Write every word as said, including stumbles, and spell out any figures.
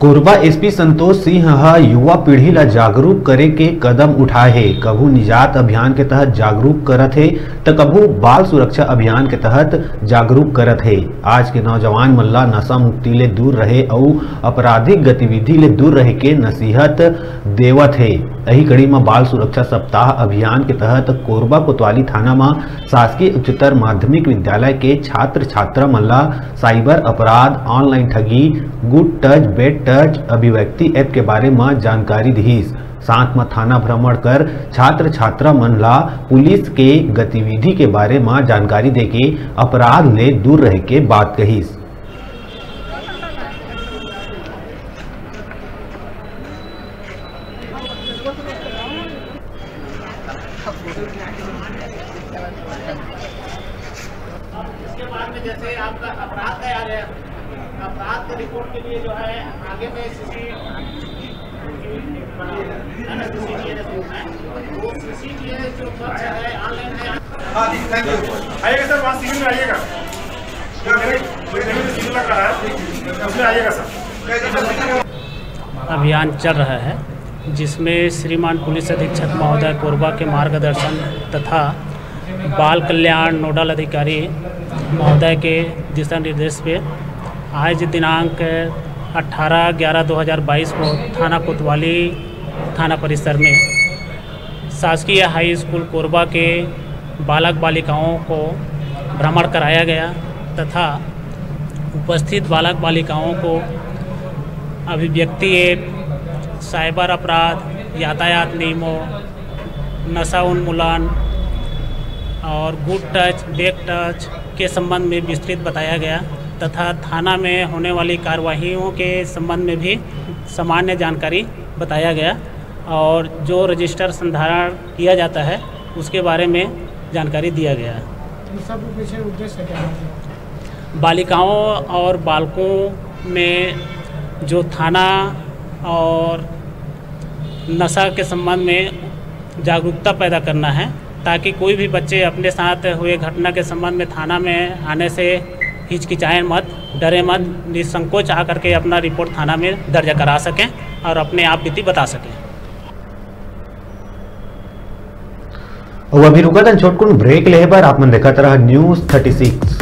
Korba SP Santosh Singh ह युवा पीढ़ी ला जागरूक करे के कदम उठाए हे। कभू निजात अभियान के तहत जागरूक करत हे, त कभू बाल सुरक्षा अभियान के तहत जागरूक करत हे। आज के नौजवान मन ला नशा मुक्ति ले दूर रहे अउ आपराधिक गतिविधि ले दूर रहे के नसीहत देवत हे। यही कड़ी म बाल सुरक्षा सप्ताह अभियान के तहत कोरबा कोतवाली थाना म शासकीय उच्चतर माध्यमिक विद्यालय के छात्र छात्रा मन ला साइबर अपराध, ऑनलाइन ठगी, गुड टच, बैड टच, अभिव्यक्ति ऐप के बारे म जानकारी दिहिस। साथ म थाना भ्रमण कर छात्र छात्रा मन ला पुलिस के गतिविधि के बारे म जानकारी देके अपराध ले दूर रहे के बात कहिस। इसके बाद में जैसे आपका अपराध का याद है, अपराध के रिपोर्ट के लिए जो है आगे में सीसी, है ना, सीसीटीए जो है, वो सीसीटीए जो कक्ष है, ऑनलाइन है। हाँ जी, थैंक यू। आइएगा सर, वहाँ सीढ़ी में आइएगा। जो मेरे, मेरे सीढ़ी लग रहा है, उसमें आइएगा सर। अभियान चल रहा है, जिसमें श्रीमान पुलिस अधीक्षक महोदय कोरबा के मार्गदर्शन तथा बाल कल्याण नोडल अधिकारी महोदय के दिशा निर्देश पे आज दिनांक अठारह ग्यारह दो हज़ार बाईस को थाना कोतवाली थाना परिसर में शासकीय हाई स्कूल कोरबा के बालक बालिकाओं को भ्रमण कराया गया तथा उपस्थित बालक बालिकाओं को अभिव्यक्ति ऐप, साइबर अपराध, यातायात नियमों, नशा उन्मूलन और गुड टच, बैड टच के संबंध में विस्तृत बताया गया तथा थाना में होने वाली कार्यवाहियों के संबंध में भी सामान्य जानकारी बताया गया और जो रजिस्टर संधारण किया जाता है, उसके बारे में जानकारी दिया गया। इन सब के पीछे उद्देश्य क्या है? बालिकाओं और बालकों में जो थाना और नशा के संबंध में जागरूकता पैदा करना है, ताकि कोई भी बच्चे अपने साथ हुए घटना के संबंध में थाना में आने से हिचकिचाएं मत, डरे मत, निसंकोच आकर के अपना रिपोर्ट थाना में दर्ज करा सकें और अपने आप बीती बता सकें। अउ अभी रुकत हन छोटकुन ब्रेक लेहे बर। आप मन देखत रहा न्यूज़ थर्टी सिक्स।